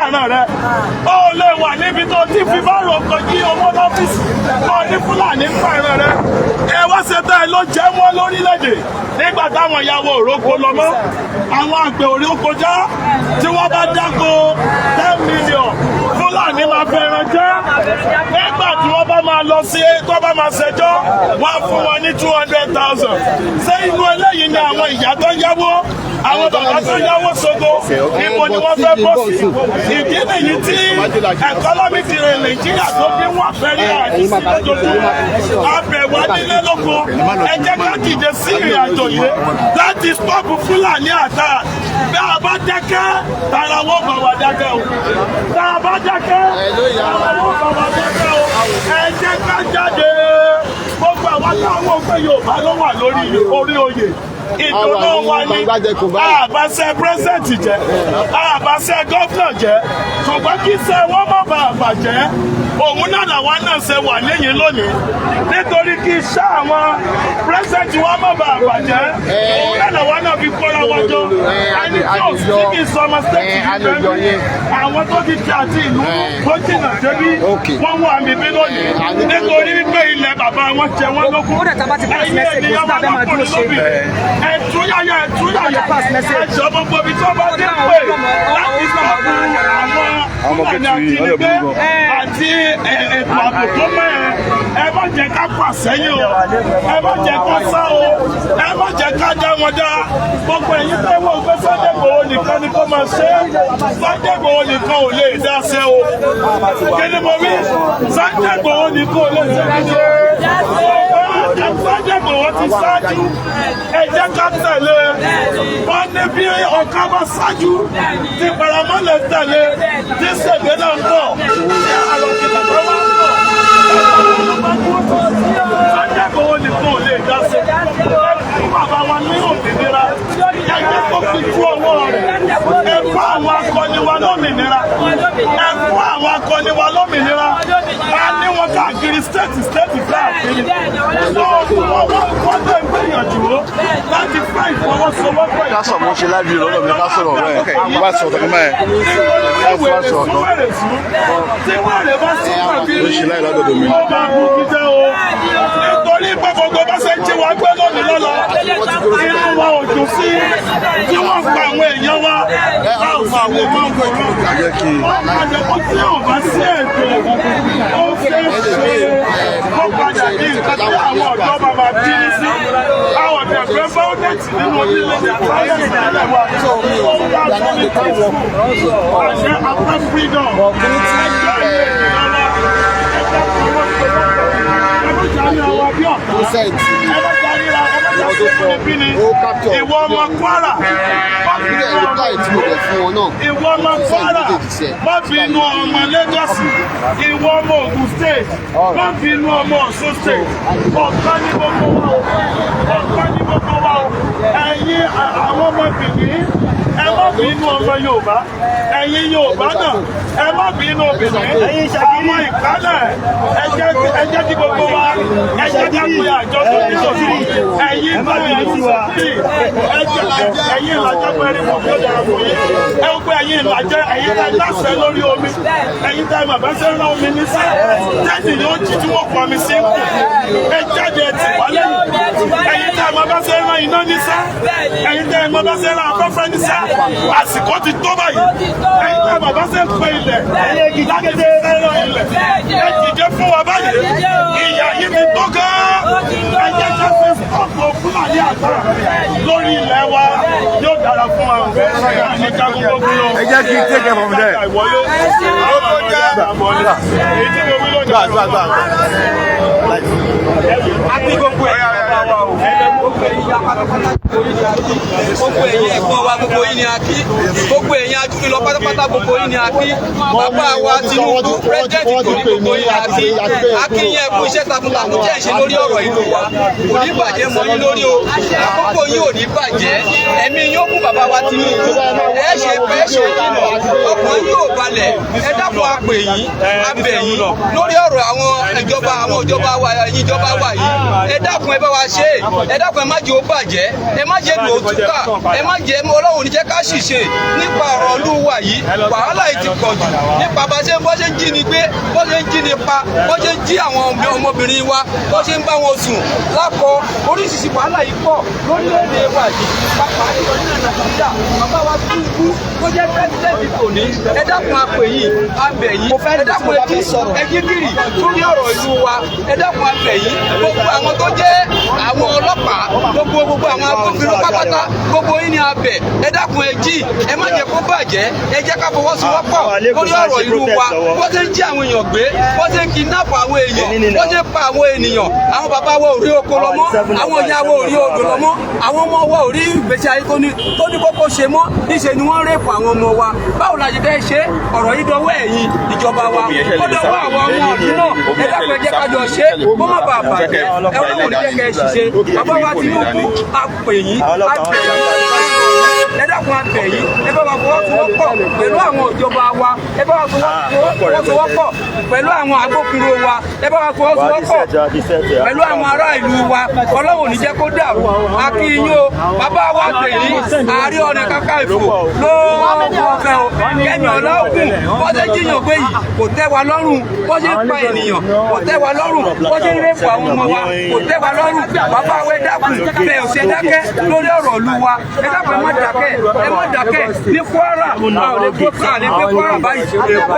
Àná rẹ ó lè wà níbi tó ti fi bárò kojú owó lọ́fíìsì kọ́ ní Fúlàní ń pààrọ̀ rẹ. Ẹ wá ṣe tẹ́ ẹ ló jẹ́ wọ́n lórílẹ̀‐èdè nígbà táwọn ìyàwó òrókò lọ mọ́, àwọn àgbẹ̀ òrókò já. Tí wọ́n bá dáko 10 million, Fúlàní máa fẹ́ràn jẹ́. Nígbà tí wọ́n bá máa lọ sí tó bá máa ṣẹjọ́, wọ́n á fún wọn ní 200,000. Ṣé inú eléyìí ni àwọn ìyá tó ń yáwó, àwọn bàbá tó ń yáwó ṣogo, ibo ni wọ́n fẹ́ bọ́ sí? Ìdí nìyí tí economy ti rìn Nàìjíríà tó fi wà fẹ́rí àìsí lójoojúmọ́. Abẹ̀wá nílé lóko, ẹ jẹ́ ká dìde sí ìrìn àjò yìí láti stop Fúlàní àtà. Bí a bá dákẹ́, tara wọn bá wa dákẹ́ o. Tá a bá dákẹ́, tara wọn bá wa dákẹ́ o. Ẹ jẹ́ ká jáde. Gbogbo àwọn táwọn òpè Yorùbá ló wà lórí orí oyè, ìdùnnú wa ni àbáṣe president jẹ́, àbáṣe governor jẹ́, ṣùgbọ́n kí ṣe wọ́n má bàa bàjẹ́, òun náà làwọn náà ṣe wà lẹ́yìn lónìí, nítorí kí iṣẹ́ àwọn president wa má bàa bàjẹ́, òun náà làwọn náà fi kóra wa jọ. Ẹni tí ò sí kí sọmọ state yìí, àwọn tó ti ti àti ìlú tó jìnnà débi, wọ́n wà níbí lónìí nítorí wípé ilẹ̀ bàbá wọn jẹ wọ́n lógún. Ẹ̀yin ènìyàn wọn lọ́kùnrin lóbìnrin, ẹ̀túnyàyà, ẹ̀túnyàyà, ẹ̀jọ̀, gbogbo ibi tí wọ́n bá dé pé láti stop àwọn Fúlàní ajínigbé àti ètò ààbò tó mẹ́rin. Ẹ má jẹ́ ká fà sẹ́yìn o, ẹ má jẹ́ ká sá o, ẹ má jẹ́ ká dá wọn dá. Gbogbo ẹ̀yin tẹ́ wọ́n gbé Sunday Igboho nìkan ni kó máa ṣe é, Sunday Igboho nìkan ò lè dá ṣe o. Kí ni mo wí? Sunday Igboho nìkan ò lè ṣe kí ni o. Sunday Igboho ti ṣáájú, ẹ jẹ́ ká tẹ̀lé. Wọ́n ní bí ọ̀ká bá ṣáájú, tí paramọ́lẹ̀ tẹ̀lé, tí sèdè náà ń bọ̀, tí àròkìtà tó wá ń bọ̀. Sunday Igboho nìkan ò lè dá sí. Ẹ fún bàbá wa ní òmìnira, ẹ jẹ́ kó fi tú ọwọ́ rẹ̀. Ẹ fún àwọn akọni wa lómìnira, ẹ fún àwọn akọni wa lómìnira. A ní wọn káàkiri state state káàkiri. Wọ́n wọ́n wọ́n tẹ̀ ń gbìyànjú láti fẹ́ ìfọwọ́sowọ́pọ̀. Ká sọ̀rọ̀, mo ṣe live video lọ́dọ̀ mi, ká sọ̀rọ̀ rẹ̀ bá sọ̀rọ̀ tó mẹ́. Nítorí wèrè sún wèrè sún, tí wèrè bá sún kàbí Ó ṣe láì lọ́dọ̀ mi. ó máa bú kíjẹ́ o, nítorí pé gbogbo bá ṣe ń jí wa gbé lónìí lọ́la, inú wa ò dùn sí tí wọ́n pa àwọn èèyàn wa. A ò sì lè máa wòran. Jẹ́ kí Wọ́n padà kó tí ò bá sí ètò, ó ṣeé ṣe kó padà ní nǹkan tí àwọn ọ̀dọ́ bá máa bínú sí. Àwọn ọ̀dẹ̀ fẹ́ violence nínú orílẹ̀-èdè àtàlẹ́ ìsìlẹ̀ wa. Ó wá fún ní peaceful àṣẹ afẹ́ freedom. Ẹjọ́ ilé ìjọba ẹjọ́ fọwọ́sowọ́pọ̀, ẹ má jà ní àwọn bí ọ̀tá, ẹ má jà ríra, ẹ má jà sí níbí. Ìwọ ọmọ Kwara, má bínú ọmọ, ìwọ ọmọ Kwara, má bínú ọmọ Lagos, ìwọ ọmọ Ogun State, má bínú ọmọ Ọ̀ṣun State. Ọ̀kan ní gbogbo wa o, ọ̀kan ní gbogbo wa o. Ẹ̀yin àwọn ọmọ Benin, ẹ má bínú ọmọ Yorùbá. Ẹ̀yin Yorùbá náà, ẹ má bínú Benin. Àwọn ìkálẹ̀, ẹ jẹ́ kí gbogbo wa, ẹ jẹ́ ká pe àjọ tó ní sòfin. Ẹ̀yin bá ẹ̀yin sòfin, ẹ jẹ́ ẹ̀yin ìlàjẹ́ pẹ̀lú mọ̀ kí ó dára fún yín. Ẹ ó pé ẹ̀yin ìlàjẹ́, ẹ̀yin tẹ́ láṣẹ lórí omi, ẹ̀yin tẹ́ bàbá ṣe ń rán omi ní sẹ́ tẹ́sí yóò jí tí wọ́n pọ̀ mi sí kù. Ẹ jáde, ẹ tì wá lẹ́yìn. Ẹ̀yin tẹ́ bàbá ṣe ń rán iná ní sẹ́, ẹ̀yin tẹ́ bàbá ṣe ń rán afẹ́fẹ́ ní sẹ́, àsìkò ti tó báyìí. Ẹ̀yin tẹ́ bàbá ṣe ń pe ilẹ̀ láti fi fẹ́ràn ilẹ̀, ẹ dìde fún wa báyìí. Ìyà yìí ti tó gan-an. Ẹ jẹ́ ká ṣe stop Fúlàní àgbà lórí ilẹ̀ wa. Yóò dára fún wa. Ní jagun gbogbo lọ. Ẹ jẹ́ kí n take it from there. Ìwọlé èyí tí mo wí lónìí. Gbà gbà gbà. Àti gbogbo ẹ̀yin bàbá wa o, gbogbo ẹ̀yin ya pátápátá, gbogbo yín ni a kí. Gbogbo ẹ̀yin ẹ̀gbọ́n wa, gbogbo yín ni a kí. Gbogbo ẹ̀yin ajúnilọ pátápátá, gbogbo yín ni a kí. Bàbá wa Tinubu, president tó ní, gbogbo yín ni a kí. A kí yín, ẹ kú iṣẹ́ takuntakun tí ẹ̀ ń ṣe lórí ọ̀rọ̀ ìlú wa. Kò ní bàjẹ́ mọ́ yín lórí o, àkókò yín ò ní bàjẹ́, ẹ̀mí yín ó kún. Bàbá wa Tinubu, ẹ ṣe pẹ́ ṣe jìnà, ọkàn yín ò balẹ̀. Ẹ dákun, a pè yín, a bẹ̀ yín lórí ọ̀rọ̀ àwọn ìjọba wa, ẹ̀yin ìjọba wa yìí, ẹ dákun, ẹ bá wa. wa ṣe. Ẹ dákun, ẹ má jẹ́ ó bàjẹ́, ẹ má jẹ́ lò ó túkà, ẹ má jẹ́. Ọlọ́run ní jẹ́ ká ṣìṣe nípa ọ̀rọ̀ ìlú wa yìí. Wàhálà yìí ti pọ̀ jù nípa bá ṣe bó ṣe ń jí ni gbé, bó ṣe ń jí ni pa, bó ṣe ń jí àwọn ọmọbìnrin wa, bó ṣe ń bá wọn sùn lákọ. Oríṣiríṣi wàhálà yìí pọ̀ lórílẹ̀‐èdè wa yìí, pàápàá jùlọ ní Nàìjíríà. Bàbá wa Tinubu tó jẹ́ president tòní, ẹ dákun, a pè yín, a bẹ̀ yín, ẹ dákun, ẹ jí gìrì lórí ọ̀rọ̀ ìlú wa. Ẹ dákun, a bẹ̀ yín. Gbogbo àwọn tó jẹ́ àwọn ọlọ́pàá, gbogbo àwọn agbófinró pátápátá, gbogbo yín ni a bẹ̀. Ẹ dákun, ẹ jí, ẹ má jẹ́ kó bàjẹ́. Ẹ jẹ́ ká fọwọ́sowọ́pọ̀ lórí ọ̀rọ̀ ìlú wa. Bó ṣe ń jí àwọn èèyàn gbé, bó ṣe ń kidnap àwọn èèyàn, bó ṣe ń pa àwọn ènìyàn, àwọn bàbá wa ò rí oko lọ mọ́, àwọn ìyá wa ò rí odò lọ mọ́, àwọn ọmọ wa ò rí ìgbésí ayé tó ní kókó ṣe mọ́. Níṣe ni wọ́n ń rape àwọn ọmọ wa. Báwo la ṣe fẹ́ ṣe? Ọ̀rọ̀ yìí dọwọ́ ẹ̀yin ìjọba wa, ó dọwọ́ àwọn ọmọ ọdún náà. Ẹ dákun, ẹ jẹ́ ká jọ ṣe kó má bàa bàjẹ́. Ẹ Ọlọ́run ní jẹ́ kẹ́ ẹ ṣiṣẹ́. Bàbá wa Tinubu, a pè yín, a bẹ̀ yín. Ẹ dákun, a bẹ̀ yín, ẹ bá wa fọwọ́sowọ́pọ̀ pẹ̀lú àwọn ìjọba wa, ẹ bá wa fọwọ́sowọ́pọ̀ pẹ̀lú àwọn agbófinró wa, ẹ bá wa fọwọ́sowọ́pọ̀ pẹ̀lú àwọn ará ìlú wa. Ọlọ́run ní jẹ́ kó dàrú. A kí yín o, bàbá wa tẹ̀lé Ààrẹ Ọ̀nà Kakanfò lóògùn ọ̀fẹ́ o. Kẹ́mi Ọlọ́ọ̀gùn, bó ṣe jíyàn gbé yìí kò tẹ́ wa lọ́rùn, bó ṣe ń pa ènìyàn kò tẹ́ wa lọ́rùn, bó ṣe ń rape àwọn ọmọ wa kò tẹ́ wa lọ́rùn. Bàbá wa, ẹ dákun, bẹ́ẹ̀ ò ṣe dákẹ́ lórí ọ̀rọ̀ ìlú wa. Ẹ dákun, ẹ má dákẹ́, ẹ má dákẹ́. Ní Kwara, a ò lè gbé, a lè gbé Kwara báyìí, Èkó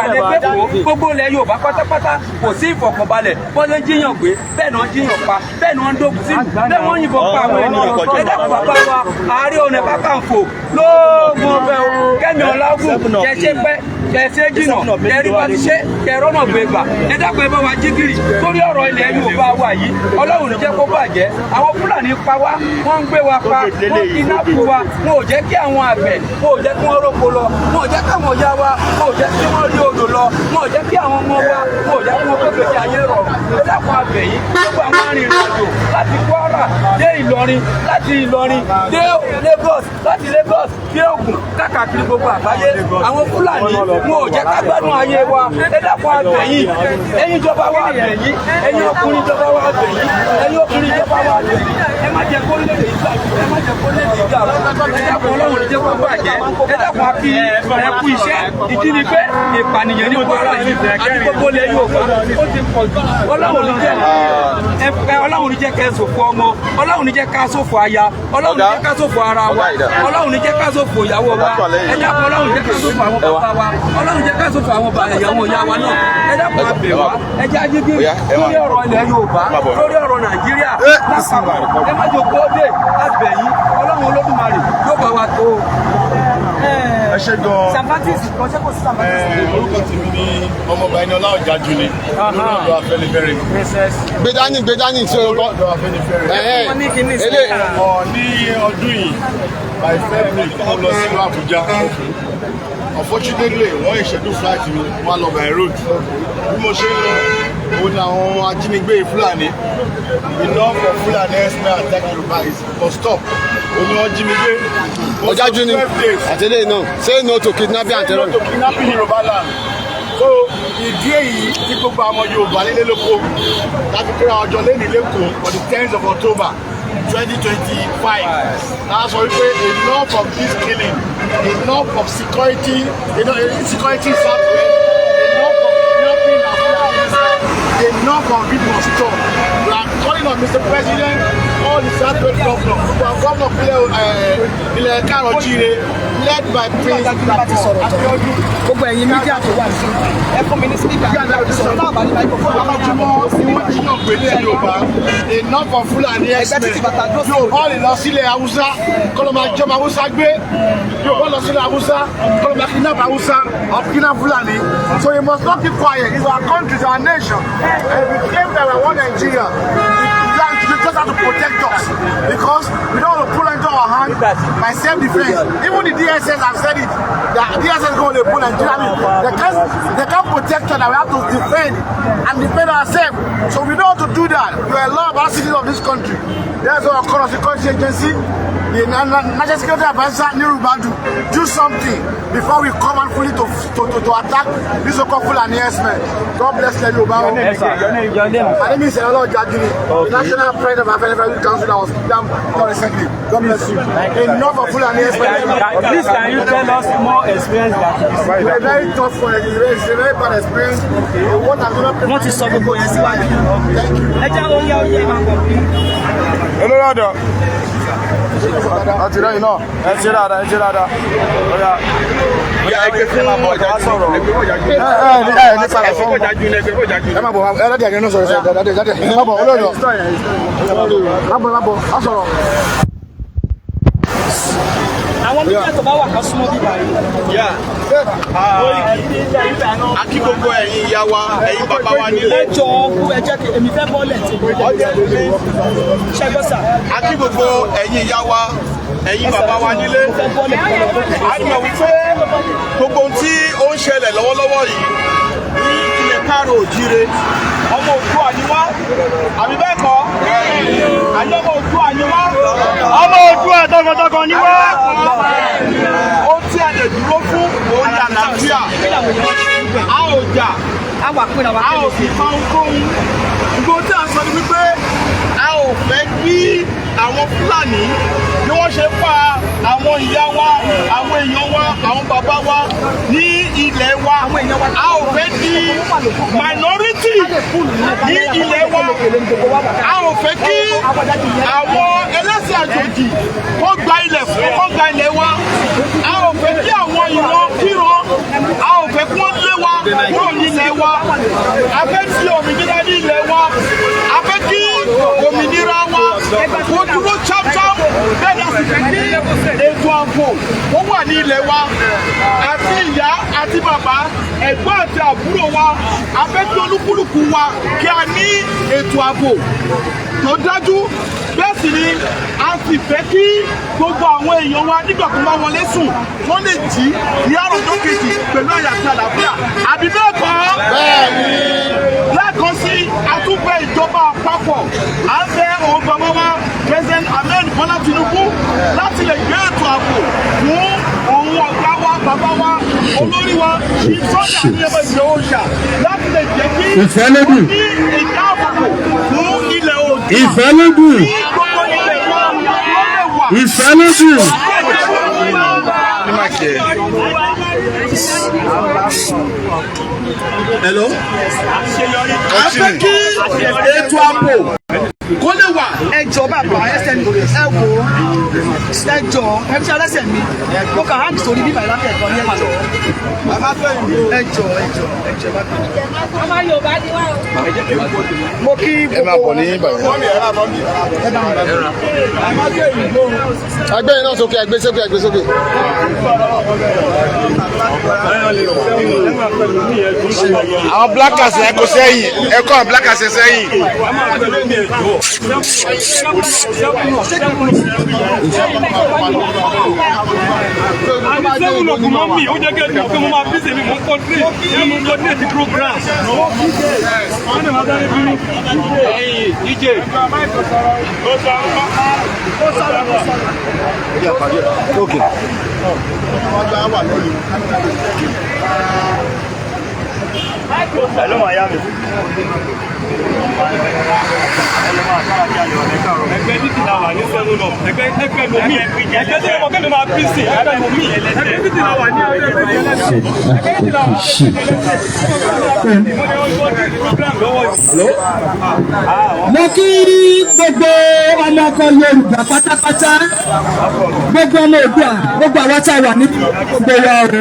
a lè gbé kó, gbogbo ilẹ̀ Yorùbá pátápátá kò sí ìfọ̀kànbalẹ̀. Bó ṣe ń jíyàn gbé, bẹ́ẹ̀ náà jíyàn pa, bẹ́ẹ̀ náà ń dógun sí, bẹ́ẹ̀ wọ́n yìnbọn pa àwọn ènìyàn. Ẹ dákun, bàbá wa Ààrẹ Ọ̀nà Kakanfò lóògùn ọ̀fẹ́ o, Kẹ́mi Ọlágùn, kẹ́ pẹ́, kẹ́ jìnà, kẹ́ rí bá ti ṣe, kẹ́ rọ́nà gbégbà. Ẹ dákun, ẹ bá wa jí gìrì torí ọ̀rọ̀ ilẹ̀ Yorùbá wa yìí. Ọlọ́run ní jẹ́ kó bàjẹ́. Àwọn Fúlàní pa wá, wọ́n ń gbé wa pa, wọ́n kidnap wa, wọn ò jẹ́ kí àwọn àgbẹ̀, wọn ò jẹ́ kí wọ́n róko lọ, wọn ò jẹ́ káwọn ìyá wa, wọn ò jẹ́ kí wọ́n rí odò lọ, wọn ò jẹ́ kí àwọn ọmọ wa, wọn ò jẹ́ kí wọ́n kó gbèsè ayé rọrùn. Ẹ dákun, a bẹ̀ yín. Gbogbo àwọn arìnrìn-àjò láti Kwara dé Ìlọrin, láti Ìlọrin dé Lagos, láti Lagos dé Ògùn, káàkiri gbogbo àgbáyé, àwọn Fúlàní wọn ò jẹ́ ká gbádùn ayé wa. Ẹ dákun, a bẹ̀ yín. Ẹ̀yin ìjọba wa, a bẹ̀ yín. Ẹ̀yin ọkùnrin ìjọba wa, a bẹ̀ yín. Ẹ̀yin obìnrin ìjọba wa, a bẹ̀ yín. Ẹ má jẹ́ kó lè yìí gbà, ẹ má jẹ́ kó lè yìí gbà. Ẹ dákun, Ọlọ́run ní jẹ́ kó bàjẹ́. Ẹ dákun, a kí ẹ kú iṣẹ́. Ìjínigbé, ìpànìyàn ní Kwara yìí àti gbogbo ilẹ̀ Yorùbá, ó ti pọ̀ jù. Ọlọ́run ní jẹ́ ẹ, Ọlọ́run ní jẹ́ kẹ́ ṣòfò ọmọ, Ọlọ́run ní jẹ́ ká ṣòfò aya, Ọlọ́run ní jẹ́ ká ṣòfò ara wa, Ọlọ́run ní jẹ́ ká ṣòfò ìyàwó wa. Ẹ dákun, Ọlọ́run ní jẹ́ ká ṣòfò àwọn bàbá wa, Ọlọ́run jẹ́ ká ṣòfò àwọn ìyàwó ìyá wa náà. Ẹ dákun, a bẹ̀ wá, ẹ jẹ́ ajígbé lórí ọ̀rọ̀ ilẹ̀ Yorùbá, lórí ọ̀rọ̀ Nàìjíríà lápapọ̀. Ẹ má jò kó dé. A bẹ̀ yín. Ọlọ́run Olódùmarè yóò bá wa tó. Ẹ ṣe gan. Sambatis kan, ṣé kò sí Sambatis? Orúkọ tèmi ní ọmọọba Ẹniọlá Ọ̀jájú ni, lórí ọ̀dọ̀ Afẹ́nifẹ́re. Gbé dání, gbé dání tí o Lórí ọ̀dọ̀ Afẹ́nifẹ́re. Wọ́n ní kíní Ele Ọ̀ ní ọdún yìí by February, mo lọ sí Abuja. Unfortunately, wọ́n ìṣẹ́jú flight mi, wọ́n lọ by road. Bí mo ṣe ń lọ, òun ni àwọn ajínigbé Fúlàní, enough of Fúlàní herdsmen attack Yorùbá is must stop, òun ni wọ́n jí mi gbé. Ọ̀jájú ni 12 days. Àtẹlẹ náà, say no to kidnapping and Say no terror. to kidnapping Yorùbá land. So ìdí èyí tí gbogbo àwọn Yorùbá nílé lóko láti kóra ọjọ́ lẹ́nìí lẹ́kọ̀ọ́ for the 10th of October 2025 náà sọ wípé enough of this killing, enough of security, enough insecurity in South West, enough of kidnapping and Fulani, enough of it must stop. We are calling on Mr. President, all the South West governor, gbogbo àwọn governor ilẹ̀ káàrọ̀ jíire, led by Prince Abiodun. Gbogbo ẹ̀yin media tó wà ní, ẹ fún mi ní speaker sọ̀rọ̀ náà bá ní microphone. Ojoojúmọ́ ni wọ́n jíyàn gbé ní Yorùbá. Enough of Fulani herdsmen. Yorùbá lè lọ sílẹ̀ Haúsá kọ́ ló máa jọba Haúsá gbé. Yorùbá lọ sílẹ̀ Haúsá kọ́ ló máa kidnap Haúsá or kidnap Fulani. So you must not keep quiet. It's our country, it's our nation, and we claim that we are one Nigeria. You just have to protect us because we don't want to pull into our hand by self-defense. Even the DSS have said it. The DSS going to pull Nigeria. I mean, they can't protector that we have to defend and defend ourselves. So we don't want to do that. We are law about citizens of this country. That's why I call us the security agency, the National Security Advisor, Nuhu Ribadu, do something before we come and fully to attack this so-called Fulani herdsmen. God bless the Yoruba. Yes, sir. Your name, your name. My name is Enolo Jajuni, the National President of Afenifere Youth Council that was kidnapped recently. God bless you. Enough of Fulani herdsmen. Please, can you tell us more experience that you It's a very tough one. It's a very bad experience. What I'm gonna Wọ́n ti sọ gbogbo yẹn síwájú. Thank you. Ẹ jẹ́ ó yá, ó yá, ẹ máa bọ̀. Olórí ọ̀dọ́ àti rẹ́yìn náà, ẹ ṣe dáadáa, ẹ ṣe dáadáa. Ẹgbẹ́ fún ọjà, ẹgbẹ́ fún ọjà. Ẹ ẹ ẹ ní padà Ẹgbẹ́ fún ọjà jù ní, ẹgbẹ́ fún ọjà jù. Ẹ má bọ̀, ẹ lọ́dẹ̀ ẹ̀yẹ náà sọ̀rọ̀ sọ̀rọ̀ jáde jáde. Ẹ má bọ̀, olórí ọ̀dọ́. Má bọ̀, má bọ̀, á sọ̀rọ̀. Àwọn media tó bá wà kan súnmọ́ bíbá yìí. A kí gbogbo ẹ̀yin ìyá wa, ẹ̀yin bàbá wa nílé. Ẹ jọ̀ọ́ kú, ẹ jẹ́ kí èmi fẹ́ bọ́ọ̀lẹ̀ tí ṣẹgbọ́n sà. A kí gbogbo ẹ̀yin ìyá wa, ẹ̀yin bàbá wa nílé. Mo fẹ́ bọ́ọ̀lẹ̀. A mọ̀ wípé gbogbo ohun tí ó ń ṣẹlẹ̀ lọ́wọ́lọ́wọ́ yìí ní ilẹ̀ káàró òjíire, ọmọ Oòduà ni wá, àbí bẹ́ẹ̀ kọ́? Àní ọmọ Oòduà ni wá. Ọmọ Oòduà tọkàntọkàn ni wá. Ohun tí a lè dúró fún òun ni àlàáfíà. A ò jà, A wà pínra wa. A ò sì fa ohunkóhun. Gbogbo tí a sọ ni wípé a ò fẹ́ kí àwọn Fúlàní bí wọ́n ṣe pa àwọn ìyá wa, àwọn èèyàn wa, àwọn bàbá wa ní ilẹ̀ wa. A ò fẹ́ di minority ní ilẹ̀ wa. A ò fẹ́ kí àwọn ẹlẹ́sìn àjòjì kó gba ilẹ̀ fún kó gba ilẹ̀ wa. A ò fẹ́ kí àwọn ìran kíran, a ò fẹ́ kí wọ́n lé wa kúrò ní ilẹ̀ wa. A fẹ́ fi òmìnira ní ilẹ̀ wa. A fẹ́ kí òmìnira wa kó dúró chámchám. Bẹ́ẹ̀ ni a sì fẹ́ kí ètò ààbò ó wà ní ilẹ̀ wa. Àti ìyá àti bàbá, ẹ̀gbọ́n àti àbúrò wa, a fẹ́ kí olúkúlùkù wa kí a ní ètò ààbò tó dájú. Bẹ́ẹ̀ sì ni a sì fẹ́ kí gbogbo àwọn èèyàn wa, nígbà tó bá wọlé sùn, wọ́n lè jí ní àròjọ kejì pẹ̀lú àyà àti àlàáfíà, àbí bẹ́ẹ̀ kọ́? Lẹ́ẹ̀kan sí, a tún bẹ̀ ìjọba àpapọ̀, à ń bẹ òun bàbá wa, President Ahmed Bola Tinubu, láti lè gbé ètò ààbò fún òun ọ̀gá wa, bàbá wa, olórí wa, Chief Sunday Adéyẹmọ Ìgbòho Òòṣà, láti lè jẹ́ kí Ìfẹ́lódùn. ní ìdáàbòbò fún ilẹ̀ Oòduà Ìfẹ́lódùn. kí gbogbo ilẹ̀ wa ó lè wà. Ìfẹ́lódùn. Hello? A fẹ́ kí ètò ààbò kó lè wà. Ẹ jọ, bàbá, ẹsẹ̀ mi, ẹ wò ó, ẹ jọ, ẹ fi ṣe mi, mo kàn hàn sórí bíbá ìlàkẹ́ ẹ̀kọ́ ní. Ẹ jọ, ẹ jọ, ẹ jọ, ẹ jọ, bàbá. Ọmọ Yorùbá ni wá o. Mo kí Ẹ máa gbogbo bọ̀ ní ìbàdàn. Ẹgbẹ́ yìí náà sókè, ẹgbẹ́ sókè, ẹgbẹ́ sókè. Àwọn blackers ẹ kó sẹ́yìn, ẹ kọ́ àwọn blackers ẹ sẹ́yìn. Àní sẹ́wọ̀n ògùn mọ́ mi, ó jẹ́ kí ẹ mọ̀ pé mo máa bí sèmi, mo ń coordinate, mo ń coordinate program. Wọ́n ní màá sáré bínú. Ẹyin DJ. Ó sọ̀rọ̀, ó sọ̀rọ̀. Okay. Hello, Miami. Ẹgbẹ́ títì la wà ní seven up. Ẹgbẹ́ lomi. Ẹgbẹ́ tí mo kẹ́mi máa bí sí. Ẹgbẹ́ lomi. Ẹgbẹ́ títì la wà ní ẹgbẹ́ ẹgbẹ́ títì la wà ní ẹgbẹ́. Mo ní ọjọ́ program lọ́wọ́ yìí. Mo kí gbogbo ọmọ ọkọ Yorùbá pátápátá, gbogbo ọmọ Oòduà, gbogbo àwọn tá a wà ní gbogbo wa o.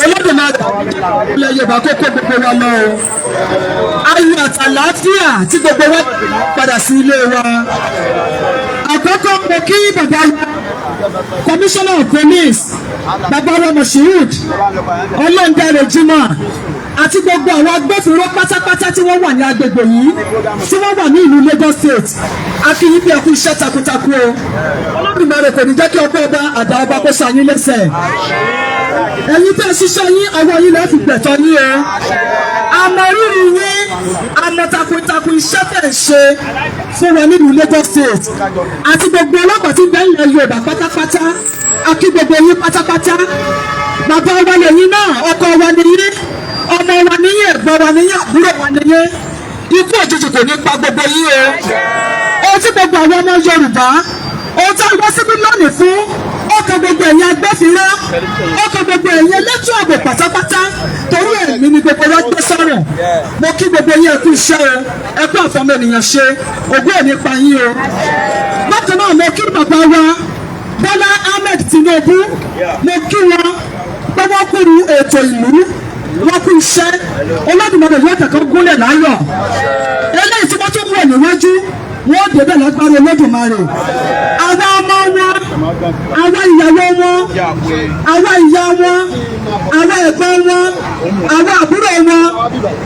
Olódùmarè ilẹ̀ Yorùbá kó kó gbogbo wa lọ o. Ayọ̀ àtàlàáfíà tí gbogbo wa padà sí ilé wa. Àkọ́kọ́, mo kí bàbá wa, Commissioner of Police, bàbá wa Moshood Ọlọ́ndàrẹ̀ Jimoh, àti gbogbo àwọn agbófinró pátápátá tí wọ́n wà ní agbègbè yìí, tí wọ́n wà ní ìlú Lagos State. A kí yín bí ẹ kú iṣẹ́ takuntakun o. Olódùmarè kò ní jẹ́ kí ọgbẹ́ ọba àdá ọba kó ṣàyín lẹ́sẹ̀. Ẹ̀yin tẹ́ ẹ ṣiṣẹ́ yín, ọwọ́ yín lẹ́ẹ̀ fi gbẹ̀tọ́ yín o. Àmọ́ rírì yín, àmọ́ takuntakun iṣẹ́ tẹ̀ ń ṣe fún wa nílùú Lagos State àti gbogbo ọlọ́pàá tí ń bẹ ilẹ̀ Yorùbá pátápátá. A kí gbogbo yín pátápátá. Bàbá wa lẹ́yìn náà, ọkọ wa nìyí, ọmọ wa nìyí, ẹ̀gbọ́n wa nìyí, àbúrò wa nìyí. Ikú òjijì kò ní pa gbogbo yín o. Ohun tí gbogbo àwọn ọmọ Yorùbá, ohun tí a wá síbí lónìí fún, ó kan gbogbo ẹ̀yin agbófinró, ó kan gbogbo ẹ̀yin elétò ààbò pátápátá, torí ẹ̀mí ni gbogbo wa gbé sọ̀rọ̀. Mo kí gbogbo yín, ẹ kú iṣẹ́ o, ẹ kú àfọmọ ènìyàn ṣe, ògùn ò ní pa yín o. Bákan náà, mo kí bàbá wa Bọ́lá Ahmed Tinubu. Mo kí wọn pé wọ́n kúrú ètò ìlú, wọ́n kú iṣẹ́. Olódùmarè yóò kẹ̀kọ́ gúnlẹ̀ láyọ̀. Eléyìí tí wọ́n tún wọ̀ níwájú, wọ́n débẹ̀ lágbára Olódùmarè. Àwa ọmọ wọn, àwa ìyàwó wọn, àwa ìyá wọn, àwa ẹ̀gbọ́n wọn, àwa àbúrò wọn,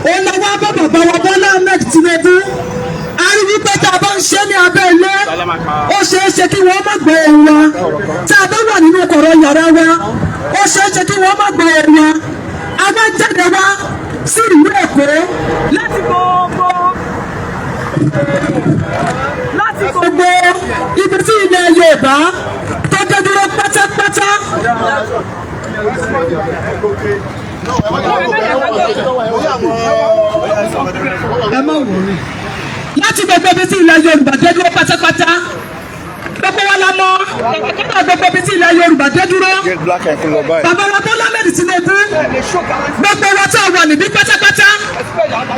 òun làwọn bá bàbá wa Bọ́lá Ahmed Tinubu. A rí wípé tá a bá ń ṣe ní abẹ́ ilé, ó ṣeé ṣe kí wọ́n má gbọ́ ohùn wa. Tá a bá wà nínú kọ̀rọ̀ yàrá wa, ó ṣeé ṣe kí wọ́n má gbọ́ ohùn wa. A máa jáde wá sí ìlú Èkó láti gbogbo ibi tí ilẹ̀ Yorùbá tó dé dúró pátápátá. Ẹ má wò ó, láti gbogbo ibi tí ilẹ̀ Yorùbá dé dúró pátápátá, gbogbo wa la mọ̀ kọ́kọ́ gbogbo ibi tí ilẹ̀ Yorùbá dé dúró. Bàbá wa Bọ́lá Ahmed Tinubu, gbogbo wa tá a wà níbí pátápátá,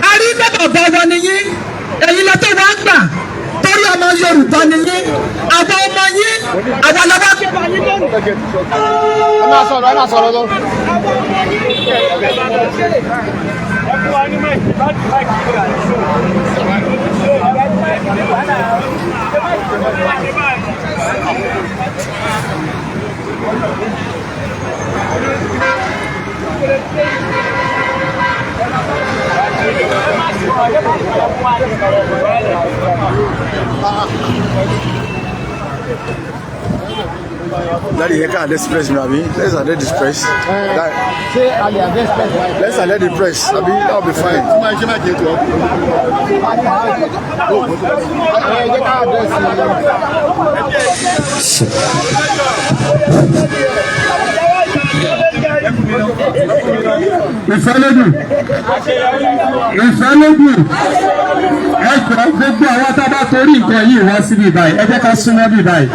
a rí pé bàbá wa nìyí, ẹ̀yin lọ tó wá gbà, torí ọmọ Yorùbá nìyí. Àwọn ọmọ yín, àwọn lọ́wọ́. Ẹ máa sọ̀rọ̀, ẹ máa sọ̀rọ̀ lọ. Daddy, you can address press, abi? Let's address the press. Ṣé a lè address press báyìí? Let's address the press, abi? That will be fine. Ẹ jẹ́ ká address. Ìfẹ́lódùn, ìfẹ́lódùn, ẹ jọ̀ọ́, gbogbo àwọn tá a bá torí nǹkan yìí wá síbí báyìí, ẹ jẹ́ ká súnmọ́ bí báyìí.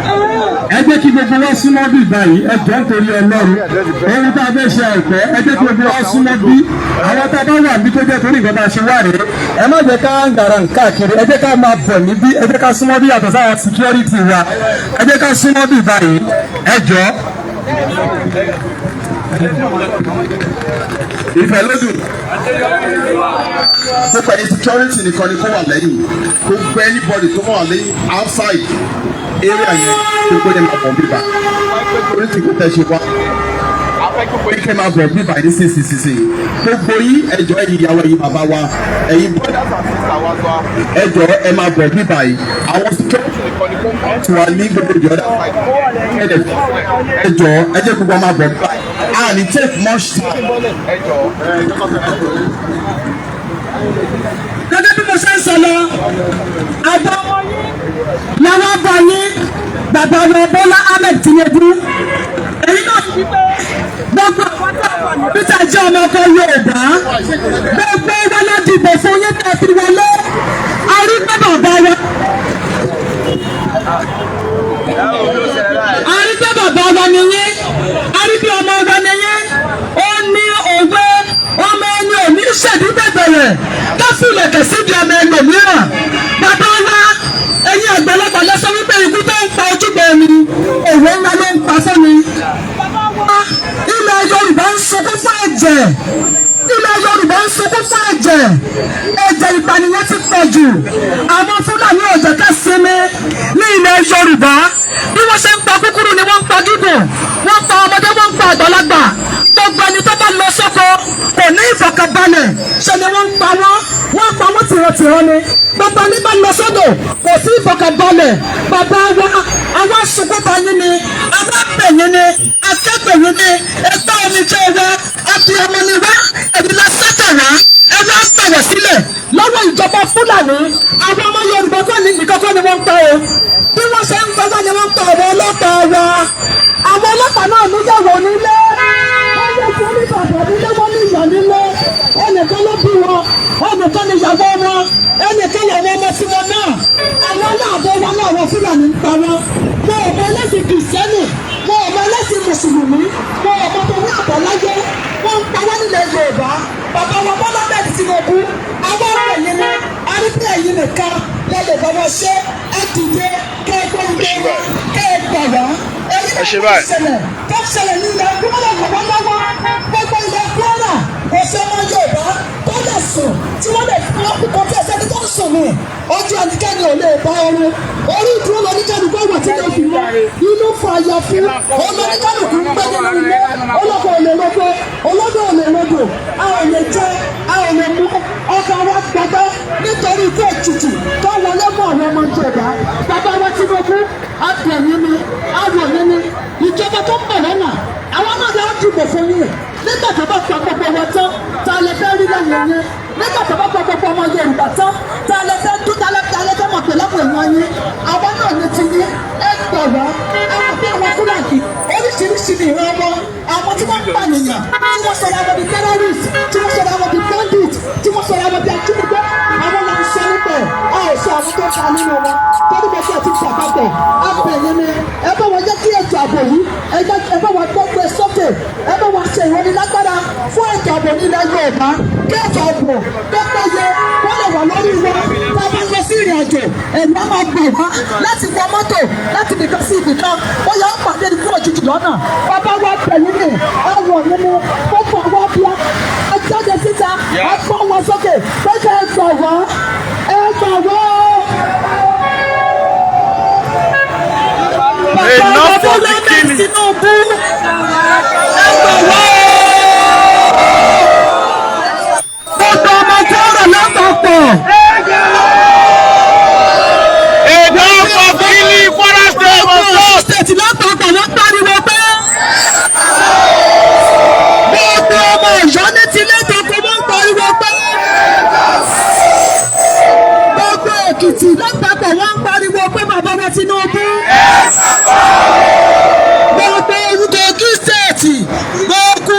Ẹ jẹ́ kí gbogbo wa súnmọ́ bí báyìí. Ẹ jọ̀ọ́, nítorí Ọlọ́run, ohun tá a fẹ́ ṣe àìpẹ́, ẹ jẹ́ kí gbogbo wa súnmọ́ bí. Àwọn tá a bá wà níbi tó jẹ́ torí nǹkan tá a ṣe wá rèé, ẹ má jẹ́ ká ń gàrà káàkiri. Ẹ jẹ́ ká máa bọ̀ níbí, ẹ jẹ́ ká súnmọ́ bí. Yàtọ̀ sáwọn security wa, ẹ jẹ́ ká súnmọ́ bí báyìí, ẹ jọ̀ọ́. Ìfẹ́lódùn, gbogbo ẹni security nìkan ni kó wà lẹ́yìn. Gbogbo anybody tó wà lẹ́yìn outside area yẹn, gbogbo ẹni máa bọ̀ bíbá security kò tẹ̀ ṣe wá pé kẹ́ máa bọ̀ bíbá ní sísìsìsì. Gbogbo yín, ẹ jọ̀ọ́, ẹ̀yin ìyàwó, ẹ̀yin bàbá wa, ẹ̀yin brothers and sisters wa, ẹ jọ̀ọ́, ẹ máa bọ̀ bíbá yìí. Àwọn security nìkan ni kó wà ní gbogbo ìjọba. Ẹ jọ̀ọ́, ẹ jẹ́ gbogbo máa bọ̀ bíbá yìí. A ní take much time. Gẹ́gẹ́ bí mo ṣe ń sọ lọ, àbọ̀ làwọn bá yín, bàbá wa Bọ́lá Ahmed Tinubu. Èyí náà ti pé gbogbo àwọn tó wà níbi tá a jẹ́ ọmọ ọkọ Yorùbá, gbogbo wa la dìbò fún yín tẹ́ fi wọlé. A rí pé bàbá wa, a rí pé bàbá wa nìyí, a rí pé ọmọ wa nìyí. Ó ní òwe, ọmọ ẹni ò ní ṣèdí bẹ̀bẹ̀rẹ̀ káfílẹ̀kẹ̀ síbi ọmọ ẹlòmíràn. Bàbá wa, ẹ̀yin àgbàlagbà lọ sọ wípé ikú tó ń pa ojúgbà ẹni, òwe ńlá ló ń pa fún mi. Ilẹ̀ Yorùbá ń sunkún fún ẹ̀jẹ̀, ilẹ̀ Yorùbá ń sunkún fún ẹ̀jẹ̀. Ẹ̀jẹ̀ ìpànìyàn ti pọ̀ jù. Àwọn Fúlàní ò jẹ́ ká sinmi ní ilẹ̀ Yorùbá. Bí wọ́n ṣe ń pa kúkúrú ni wọ́n ń pa gígùn, wọ́n ń pa ọmọdé, wọ́n ń pa àgbàlagbà. Gbogbo ẹni tó bá lọ sóko kò ní ìfọ̀kànbalẹ̀. Ṣe ni wọ́n ń pa wọ́n, wọ́n ń pa wọ́n tìrantìran ni. Gbogbo ẹni bá lọ sódò kò sí ìfọ̀kànbalẹ̀. Bàbá wa, àwọn sunkún bá yín ni, àwọn bẹ̀ yín ni, akẹ́gbẹ̀ yín ni, ẹgbẹ́ omi. Iṣẹ́ wa, abiyamọ ni wá, èmi la sátẹ̀ wá. Ẹ wá ń bẹ̀rẹ̀ sílẹ̀ lọ́wọ́ ìjọba Fúlàní. Àwọn ọmọ Yorùbá kọ́ ní nìkan kọ́ ni wọ́n ń pa o. Bí wọ́n ṣe ń gbọ́dọ̀ ni wọ́n ń pa àwọn ọlọ́pàá wa. Àwọn ọlọ́pàá náà níyàwó nílé. Wọ́n yẹ kí ní bàbá nílé, wọ́n ní ìyá nílé. Ẹnìkan ló bí wọn, ẹnìkan ní ìyàwó wọn, ẹnìkan làwọn ọmọ tí wọn náà. Àwọn aláàbọ̀ wọn náà, àwọn Fúlàní ń pa wọn. Wọn ò mọ ẹlẹ́sìn Kìrìsìtẹ́nì, wọn ò mọ ẹlẹ́sìn Mùsùlùmí, wọn ò mọ torí àbáláyé. Wọ́n ń pa wọ́n nílẹ̀ Yorùbá. Bàbá wa Bọ́lá Ahmed Tinubu, àwọn ọ̀rọ̀ yìí ni arípẹ́ ẹ̀yìn nìkan lẹ́lẹ̀ bá wọn ṣe. Ẹ dìde kẹ́ ẹ gbọ́ ilé wa, kẹ́ ẹ gbà wá. Èyí Ẹ ṣe náà báyìí. ṣẹlẹ̀ tó ṣẹlẹ̀ ní ilẹ̀ Kwara lọ́wọ́lọ́wọ́. Gbogbo ilẹ̀ Kwara, kò sí ọmọ Yorùbá tó lè sùn tí wọ́n lè fi wọ́n kó tí ẹsẹ̀ tó ń sùn ní ojú. Ẹnikẹ́ni ò lè bá ọrùn orí ìdúró lọ́níkẹ́ni kó wà tí lè fi mọ́ inú fa àyà fún olóníkálùkù ń gbé nínú ilé. Olóko ò lè roko, olódò ò lè rodò, a ò lè jẹ, a ò lè mú. Ọkàn wa gbọgbẹ́ nítorí ikú òjijì tó wọlé mọ́ àwọn ọmọ Yorùbá. Bàbá wa Tinubu, abẹ̀yìn ni aròyìn ni. Ìjọba tó ń bọ̀ lọ́nà, àwọn náà lọ dìbò fún yín. Nígbà tó bá pa gbogbo wọn tán, ta lè fẹ́ rí lẹ́yìn yín? Nígbà tó bá pa gbogbo ọmọ Yorùbá tán, ta lè fẹ́ dún? Ta lè fẹ́ mọ̀ pé lọ́pọ̀ èèyàn yín? Àwọn náà ní ti yín. Ẹ gbọ̀ wá. Àwọn bí àwọn Fúlàní, oríṣiríṣi ní ìran wọn. Àwọn tí wọ́n ń pànìyàn, tí wọ́n sọ̀rọ̀ àwọn bíi terrorist, tí wọ́n sọ̀rọ̀ àwọn bíi bandit, tí wọ́n sọ̀rọ̀ àwọn bíi ajínigbé, àwọn là ń sọ nípa ẹ̀. A ò sọ àwọn tó ń pa nínú wọn torí gbogbo ẹ̀ ti pàpàpọ̀. Abẹ̀yìn ni, ẹ bá wọn jẹ́ kí ètò ààbò yìí, ẹ bá wọn gbọ́gbẹ́ sókè. Ẹ bá wọn ṣe ìrónilágbára fún ètò ààbò nílẹ̀ Yorùbá, kí ètò ààbò tó péye wọ́n lè wà lórí wọn. Tá a bá lọ sí ìrìn àjò, ẹ̀rù á máa gbà wá láti wọ mọ́tò láti ibìkan sí ibìkan, bóyá ó pàdé ní kúrò jìjì lọ́nà. Bàbá wa, bẹ̀yìn ni, ọ̀rọ̀ nínú gbogbo àwọn bíi ẹ jáde síta, ẹ gbọ́ wọn sókè pé kẹ́ ẹ gbà wá, ẹ gbà wá. Bàbá wa Enough of Bọ́lá the killing. Tinubu, ẹ gbà wá. Gbogbo ọmọ Kwara lápapọ̀. Enough of killing. Kwara State must stop. State lápapọ̀, wọ́n pariwo pé gbogbo ọmọ Ọ̀yọ́ ní tilé toko, wọ́n pariwo pé gbogbo Èkìtì lápapọ̀, wọ́n pariwo pé bàbá wa Tinubu. Gbogbo Kogi State, gbogbo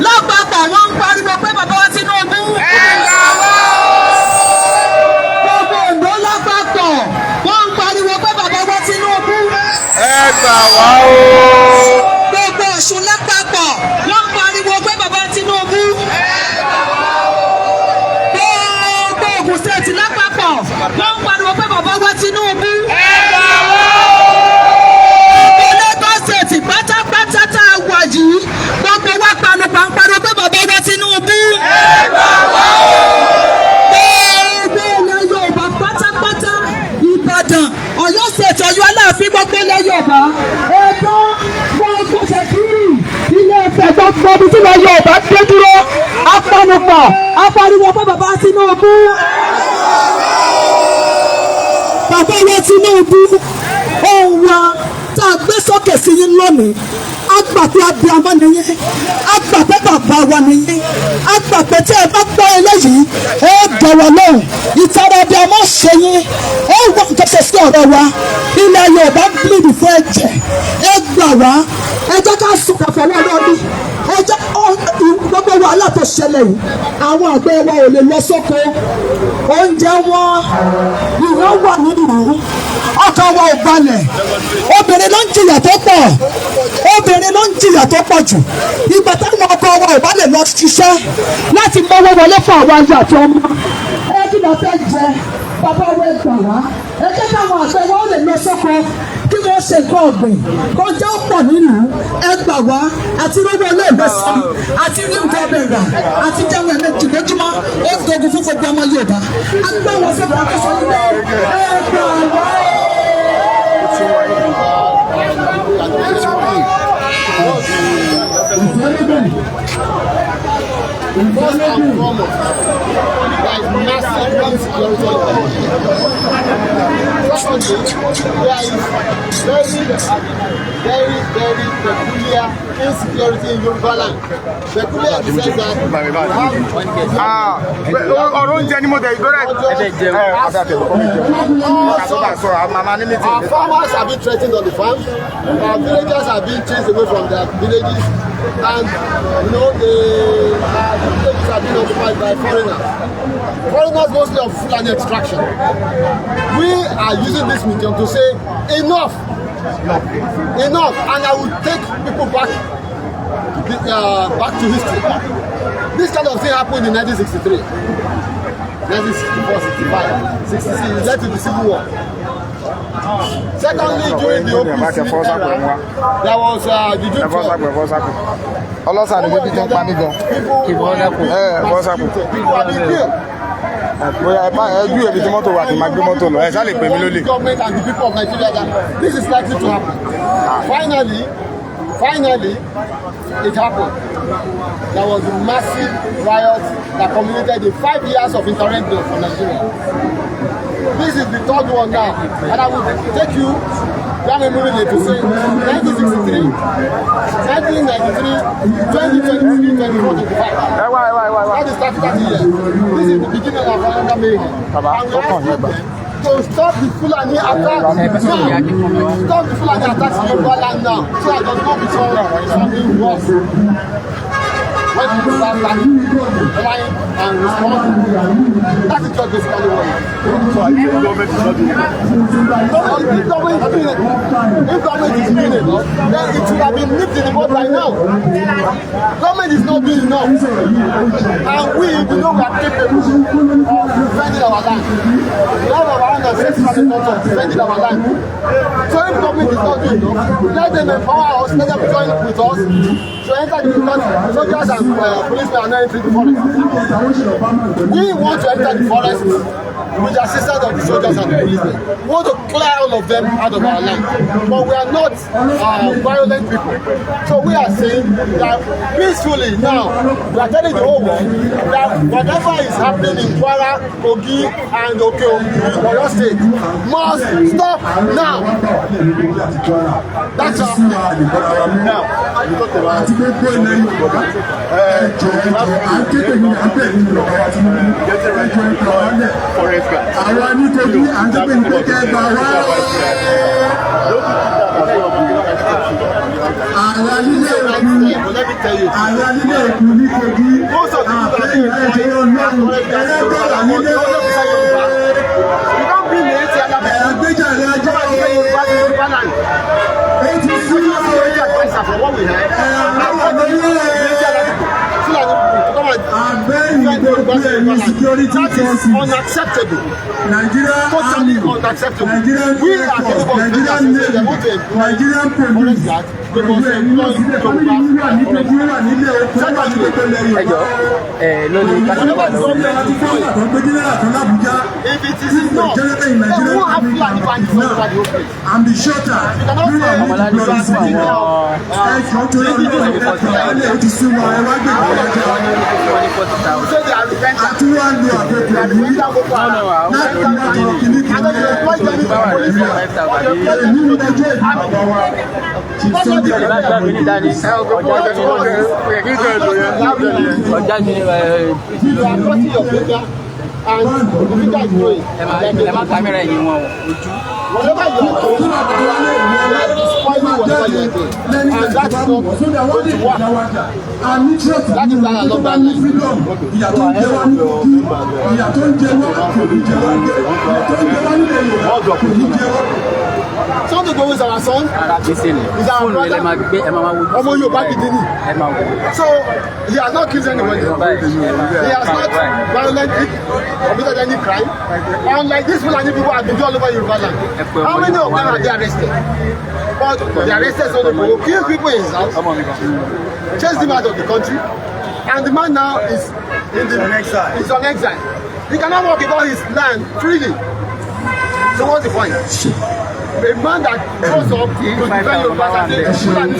lápapọ̀, wọ́n pariwo pé bàbá wa Tinubu. Gbogbo Oǹdó lápapọ̀, wọ́n pariwo pé bàbá wa Tinubu. Ẹ gbà wá o. Gbogbo Ọ̀ṣun lápapọ̀, wọ́n pariwo pé bàbá Tinubu. Gbogbo Ògùn State lápapọ̀, wọ́n pariwo pé bàbá wa Tinubu. Gbogbo Lagos State pátápátá tá a wà yìí, gbogbo wa panupọ̀ ń pariwo pé bàbá wa Tinubu. Gbogbo ilẹ̀ Yorùbá pátápátá, Ìbàdàn, Ọ̀yọ́ State, Ọ̀yọ́ Aláàfin, gbogbo ilẹ̀ Yorùbá, Ẹ̀dọ́, gbogbo Ṣèkírì, Ilé Ifẹ̀, gbogbo ibi tí ilẹ̀ Yorùbá dé dúró, apanupọ̀ apariwo fún bàbá Tinubu. Bàbá wa Tinubu, ohun wa tá a gbé sókè sí yín lónìí, a gbà pé abiyamọ nìyẹn, a gbà pé bàbá wa nìyẹn, a gbà pé tí ẹ bá gbọ́ eléyìí, ẹ dọ̀wọ́ lóhùn. Ìtara abiyamọ ṣe yín, ó wà nǹkan ṣe sí ọ̀rọ̀ wa. Ilẹ̀ Yorùbá ń bleed fún ẹ̀jẹ̀. Ẹ gbà wá. Ẹ jẹ́ ká sùn kàfọ́ wọn lórí. Ẹ jẹ́ gbogbo wàhálà tó ṣẹlẹ̀ yìí, àwọn àgbẹ̀ wa ò lè lọ sóko, oúnjẹ wọn ìwọ́n wà nínú, ọkàn wa ò balẹ̀. Obìnrin ló ń jìyà tó pọ̀, obìnrin ló ń jìyà tó pọ̀ jù. Ìgbà táwọn ọkọ wa ò bá lè lọ ṣiṣẹ́ láti mọ́wọ́ wọlé fún àwọn ayé àti ọmọ, ẹ kí la fẹ́ jẹ? Bàbá wa, ẹ gbà wá. Ẹ jẹ́ káwọn àgbẹ̀ wa ó lè lọ sóko kí wọ́n ṣe nǹkan ọ̀gbìn, kọjá ó pọ̀ nínú. Ẹ gbà wá. Àti rówó iléèwé san, àti rí nǹkan ọbẹ̀ rà, àti jẹun ẹ̀mejì lójúmọ́, ó dogun fún gbogbo ọmọ Yorùbá. Agbá wọn sọ́kọ̀ akọ́sọ ilé. Ẹ gbà wá. First and foremost, there is massive insecurity in Nigeria. Secondly, there is very, very, very peculiar insecurity in Yoruba land. Peculiar in the sense that we have Ọ̀rọ̀ oúnjẹ ni mo tẹ̀ ìgbọ́rẹ̀. Ẹ àti àtẹ̀kọ́ mi jẹun. Kàtó sọ̀rọ̀ àwọn màmá ní meeting. Our farmers have been threatened on the farms. Our villagers have been chased away from their villages. And the villages have been occupied by foreigners. Foreigners mostly of Fulani extraction. We are using this medium to say enough. Enough. And I will take people back to history. This kind of thing happened in 1963. 1964, 65, 66, it led to the Civil War. Secondly, during the OPC era, there was the June 12. Ẹ fọ́ sápò. Ọlọ́sà ni bébí tó ń pa mí gan. Ẹ fọ́ sápò. People have been killed. Bóyá ẹ bá ẹ jú ebi tí mọ́tò wà kí n máa gbé mọ́tò lọ. Ẹ ṣá lè pè mí lólè. The government and the people of Nigeria that this is likely to happen. Finally, finally, it happened. There was a massive riot that culminated in 5 years of interregnum for Nigeria. This is the third one now, and I will take you down memory lane to say 1963, 1993, 2023, 24, 25. Ẹ wá, ẹ wá, ẹ wá, ẹ wá. That is 30, 30 years. This is the beginning of another mayhem. Baba, And we ó kàn ask yín gbà. them to stop the Fulani attacks now. Stop the Fulani attacks in Yoruba land now, so that does not become something worse. When people start flying and responding, that is just basically what it is. So I think the government is not doing it. If government is doing it, if government is doing it, then it should have been nipped in the bud by now. Government is not doing enough. And we know we are capable of defending our land. We have our own ancestral culture of defending our land. So if government is not doing enough, let them empower us, let them join with us to enter the, because soldiers and policemen are not entering the forest. We want to enter the forest with the assistance of the soldiers and the policemen. We want to clear all of them out of our land. But we are not violent people. So we are saying that peacefully now, we are telling the whole world that whatever is happening in Kwara, Kogi, and Oke Oyo State must stop now. That's all. Now, you talked about Àti gbogbo ilẹ̀ Yorùbá, ẹjọ ẹjọ à ń ké pèmí à ń bẹ̀ nínú bàbá wa Tinubu, ẹjọ ẹjọ wálẹ̀ forest guard. Àwa ní Kogi à ń ké pèmí pé kẹ́ ẹ gbà wá. Àwa nílé òkú But let me tell you, àwa nílé òkú ní Kogi àfẹ́yìn ẹjọ Ọlọ́run ẹlẹ́gbẹ̀rún nílé you don't bring the ATL ẹ̀ẹ́dẹ́gbẹ̀rún ajá Yoruba land. eighty six Security adviser from what we heard. Fulani people to come and Àgbẹ̀yìn gbogbo ẹ̀yìn security That is forces unacceptable. Nigeria Totally Army, unacceptable. Nigerian We Air are Force, capable of Nigerian doing Navy, want to employ Nigerian forest Police guards. They gbogbo must ẹ̀yìn employ sílẹ̀ family Yoruba wà ní forest Kogi wà nílé oko wà ní gbogbo ilẹ̀ Yorùbá. Ẹ lónìí. Whatever the government is doing, Tó gbé general kan l'Abuja. if it is not, General in then Nigerian we won't have Army Fulani bandits all over the whole place. and be shorter. You cannot We say are you need to are glory taking care Ẹ of jọ̀ọ́ torí Ọlọ́run, ẹ gbà wálẹ̀, ó ti sú wa, ẹ wá gbé ìgbà You say they are repentant. Àti wá lo àkókò They are yìí repentant Boko Haram. láti wá tọrọ kìíní And then you employ them into the police force. Or you employ them Èyí into ní the ọjọ́ ìbí bàbá wa Chief Sunday You are cutting your finger and the finger is growing. Ẹ má kámẹ́rà ẹ̀yìn wọn o, ojú. Whatever you are doing, you are spoiling whatever you are doing. And that is not going to work. That is why I love that line. Ìyà tó ń jẹ wá ní Kogi, ìyà tó ń jẹ wá kò ní jẹ wá gbé, ìyà tó ń jẹ wá nílẹ̀ Yorùbá kò ní jẹ wá. Sunday Igboho is our son. Ara gbèsè ni Is our fóònù rẹ lẹ máa gbé, ẹ máa máa wojú. Ọmọ Yorùbá gidi ni. Ẹ máa wò. So he has not killed anybody. He has not violently committed any crime. Unlike these Fulani people have been doing all over Yoruba land. How many of them are they arrested? But they arrested Sunday Igboho, killed people in his house, chased him out of the country, and the man now is in the On exile. He's on exile. He cannot walk about his land freely. So what's the point? A man that goes up to defend Yoruba and say Fulani.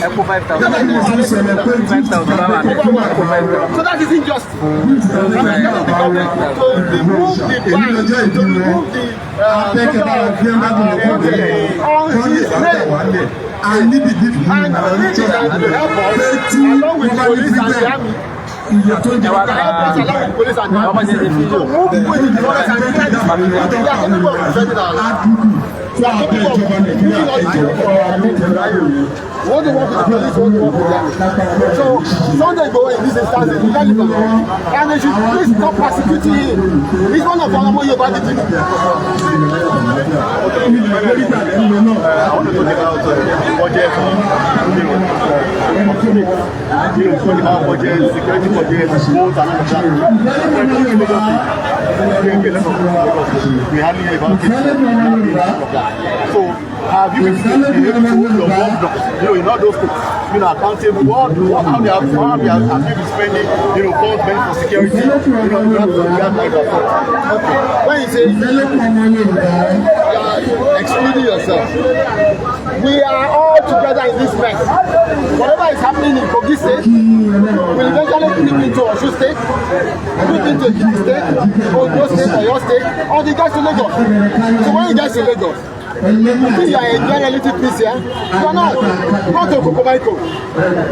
So that is injustice. And I'm telling the government to remove the ban, to remove the on his name. And we can help us along with police and the army. They can help us along with police and the army to move people in the forest and clear this. They are capable of defending our land. They are capable of using all the want to work with the police, want to work with the army. So Sunday Igboho in this instance is relevant, and they should please stop persecuting him. He's one of our Ọmọ Yorùbá dignity. I want to talk about budget, talk about budget, security budget, vote and all of that. We hardly hear about it. So, have you been able to hold your governors, in all those states, accountable, what, how they have you been spending, funds meant for security, you have like that. Okay. When you say you are excluding yourself, we are all together in this mess. Whatever is happening in Kogi State will eventually creep into Osun State, creep into Ekiti State, Ondo State, Oyo State, or the gets to Lagos. So when you get to Lagos, you think you are enjoying relative peace here? You are not. Go to Okokomaiko.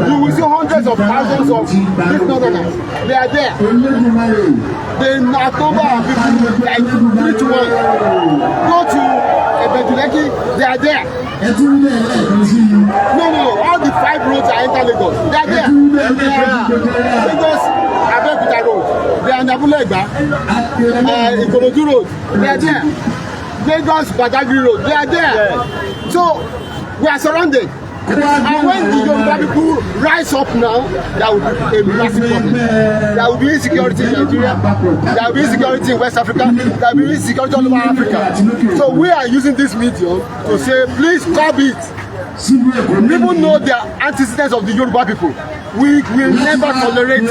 You will see hundreds of thousands of these northerners. They are there. They outnumber our people like 3 to 1. Go to Ibeju-Lekki, they are there. No. All the five roads are enter Lagos. They are there. They are Lagos Abeokuta Road. They are in Abule Egba. Ikorodu Road. They are there. Lagos Badagry Road. They are there. So we are surrounded. And when the Yoruba people rise up now, there will be a massive problem. There will be insecurity in Nigeria. There will be insecurity in West Africa. There will be insecurity all over Africa. So we are using this medium to say, please stop it. People know the antecedents of the Yoruba people. We will never tolerate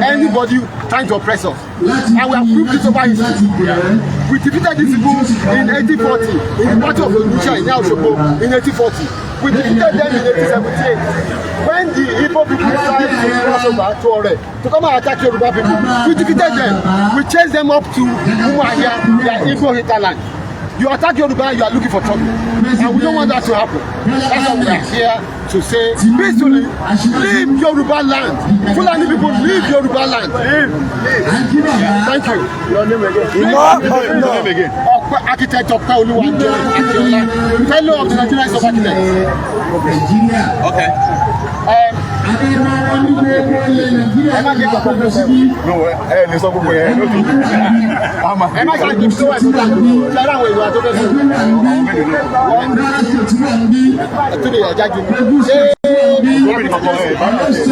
anybody trying to oppress us. And we have proved this over history. We defeated these people in 1840, in the Battle of Onitsha in Osogbo in 1840. We defeated them in 1878. When the Igbo people tried to cross over to Ore to come and attack Yoruba people, we defeated them. We chased them up to Umuahia, their Igbo hinterland. You attack Yoruba, you are looking for trouble. And we don't want that to happen. That's why we are here to say peacefully, leave Yoruba land. Fulani people, leave Yoruba land. Leave, leave. Thank you. Your name again. Your name again. Ọpẹ́, Architect Ọpẹ́ Olúwàjọ Akínọlá, fellow of the Nigerian Institute of Architects. Okay. Ẹ má gé kankan fún mi. No, ẹ lè sọ gbogbo yẹn lókè. Ẹ má ṣe àgbègbè tó wà tó dáa. Ṣé ara àwọn èèyàn tó fẹ́ sùn? Wọ́n tún lè ẹja ju. Ṣé Gómìnà kankan ẹ̀ bá náà ṣe.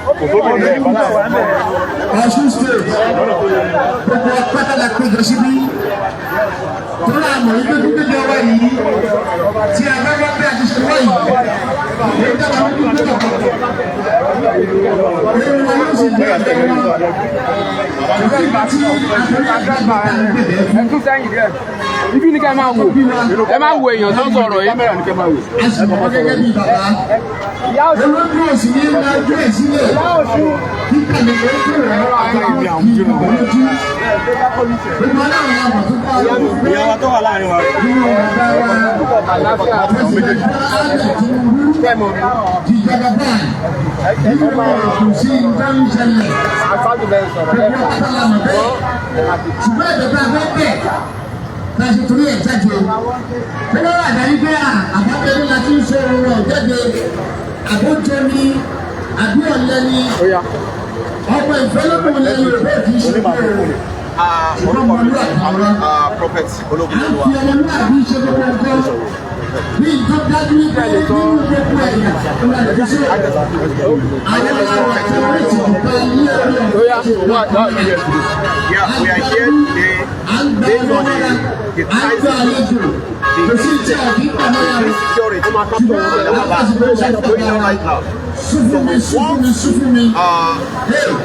Kò gómìnà ẹ̀ bá náà ṣe. Ọ̀ṣun State, gbogbo pátá la péjọ síbí torí àmọ̀ yìí pé gbígbé ọwọ́ yìí tí a bá wá bí a ti ṣe wá yìí, èyí dábàá wípé gbígbé ọ̀pọ̀ èrò wa yóò sì gbé ẹ̀jẹ̀ wọn kò sí ìgbà tí àtúnyẹ̀ ìgbà tá à ń gbèdé fún. Ẹ tún sẹ́yìn díẹ̀. Ibi ní kẹ́ máa wò. Ẹ máa wo èèyàn tó ń sọ̀rọ̀ yìí. Kámẹ́rà ní kẹ́ máa wò. A sì mọ̀ gẹ́gẹ́ bí bàbá olóńgbò òsì ní lajú ẹ̀ sílẹ̀ kíkà lè lè tó rẹ̀ àtàwọn kì í bọ̀ lójú. Gbogbo aláwọ̀ àmọ̀ tó bá wà lójú. Ìyá wa tó wà láàrin wa. Nínú bàbá wa President Ahmed Tinubu di Jagaban nínú kò sí nǹkan ń ṣẹlẹ̀, gbogbo pátá mọ̀ bẹ́ẹ̀, ṣùgbọ́n ẹ̀bẹ̀ bá fẹ́ bẹ̀ tá a ṣe torí ẹ̀ jáde pé wọ́n wà dárí pé àbábẹ́rẹ́ la ti ń sọ ohun rẹ̀ jáde, àbójọ ni àbí ọ̀lẹ́ ni ọmọ ìfẹ́ lókun lẹ́yìn Yorùbá kì í ṣe pé ṣùgbọ́n ọmọlúwàbí wọn Prophet à ń Ológunlolúwa. Fi ọmọlúwàbí ṣe gbogbo nǹkan bí nǹkan dájú wípé nínú gbogbo ẹ̀yà ìlànà àwọn ará tí wọ́n ti dùkọ́ ní orí ọ̀rọ̀. Yeah, we are here today based on the crisis, the insecurity in our land that's going on right now. So we want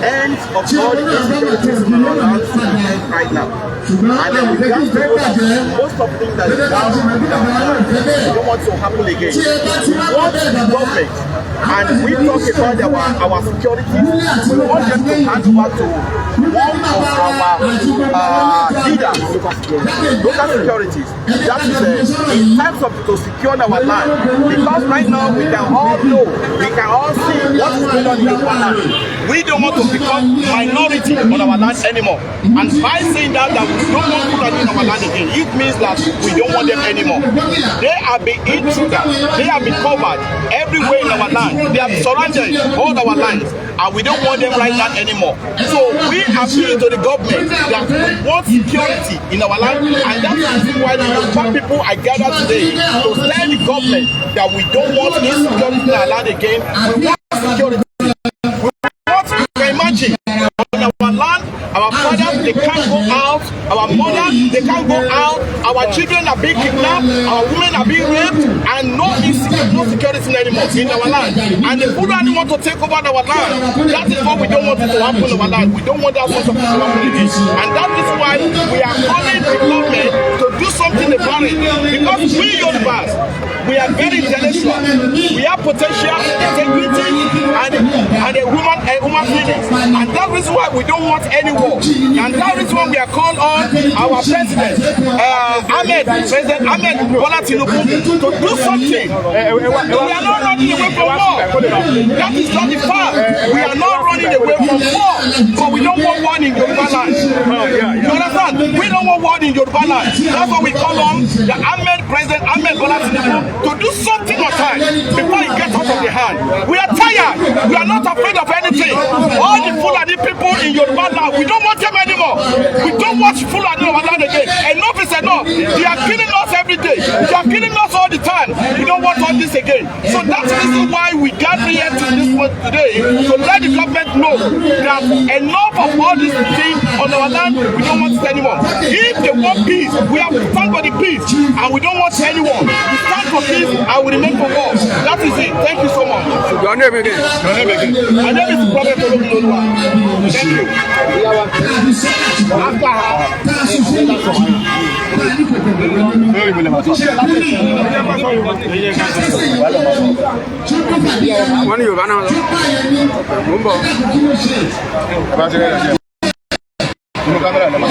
end of all the insecurities in our land to end right now. And then we got to know that most of the things that is down in our land, we don't want to happen again. We want the government, and we talk about our security. We want them to hand over to one of our leaders, local securities. That is in terms of to secure our land. Because right now we can all know, we can all see what is going on in Yoruba land. We don't want to become minority on our land anymore. And by saying that we don't want Fulani in our land again, it means that we don't want them anymore. They have been intruders. They have been covered everywhere in our land. They have surrounded all our lands. And we don't want them right now anymore. So we appeal to the government that we want security in our land, and that is the reason why the Yoruba people are gathered today to tell the government that we don't want insecurity in our land again. We want security. We want, you can imagine, on our land, our fathers, they can't go out, our mothers, they can't go out, our children are being kidnapped, our women are being raped, and no security anymore in our land. And the Fulani want to take over our land. That is what we don't want it to happen in our land. We don't want that sort of thing to happen again. And that is why we are calling the government to do something about it. Because we Yorubas, we are very intellectual. We have potential, integrity, and a human feelings. And that is why we don't want any war. And that is why we are called on our president, Ahmed, President Ahmed Bola Tinubu, to do something. We are not running away from war. That is not the fact. We are not running away from war, but we don't want war in Yoruba land. You understand? We don't want war in Yoruba land. That's why we call on the Ahmed President Ahmed Bola Tinubu to do something on time before he gets out of the hand. We are tired. We are not afraid of anything. All the Fulani people in Yoruba land, we don't want them anymore. We don't want Fulani in our land again. Enough is enough. They are killing us every day. They are killing us all the time. We don't want all this again. So that's the reason why we gather here to this point today to let the government know that enough of all these things on our land. We don't want it anymore. If they want peace, we have to stand for the peace, and we don't want anyone. We stand for peace and we remain for war. That is it. Thank you so much. Your name again. Your name again. My name is Prophet Ológunlolúwa. Thank you. After her. Lórí ìbílẹ̀ máa sọ. Wọ́n ní Yorùbá náà lọ. Mò ń bọ̀. Ẹ bá ti rẹ̀ ẹ̀ nínú kámẹ́rà lọ́mọ.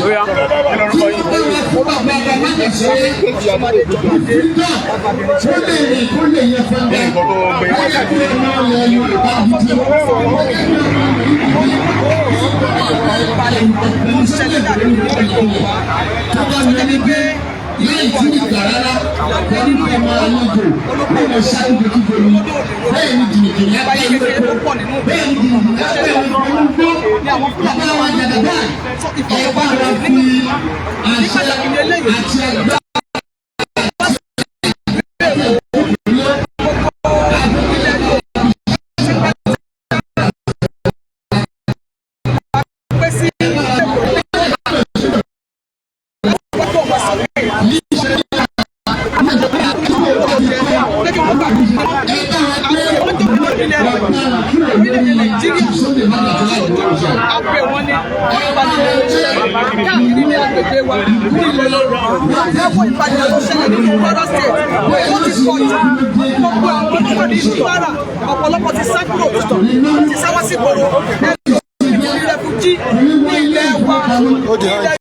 Ó yá. Kí lorúkọ yín? Kí ni nǹkan tó gbé wá sí? Tó ń ṣẹlẹ̀ láàrin ìlú Yorùbá tó jẹ́ wípé Láì tí ìgbà rárá pẹ̀lú ọmọ àlejò ló ṣáájú gbogbo ni bẹ́ẹ̀ ni jìnnìjìnnì á ìbáyé bẹ́ẹ̀ kékeré tó pọ̀ nínú bẹ́ẹ̀ ni jìnnìjìnnì á bẹ́ẹ̀ ni olùgbò ní àwọn Fúlàní bàbá wa jàdàbà sọ ẹ bá ìfọ̀kànbalẹ̀ wa fi nínú ní àṣẹ pàtàkì ní eléyìí. Àti agbára. Ilẹ̀ Yorùbá ti pẹ́ sí Èkó wọ́n wá sókè pé kí wọ́n gbà àwọn tó kọ́ ilẹ̀ orílẹ̀-èdè Nàìjíríà abẹ́ wọn ni wọ́n bá ní káàkiri ní agbègbè wa ní ilẹ̀ Yorùbá. Ẹ wo ìpàdé tó ṣẹlẹ̀ nínú Kwara State, ó ti pọ̀ jù. Gbogbo àwọn tó wà ní Kwara, ọ̀pọ̀lọpọ̀ ti sá kúrò, ti sá wá sí ìgboro, ẹ lọ sí refugee ní ilẹ̀ wa ní ilẹ̀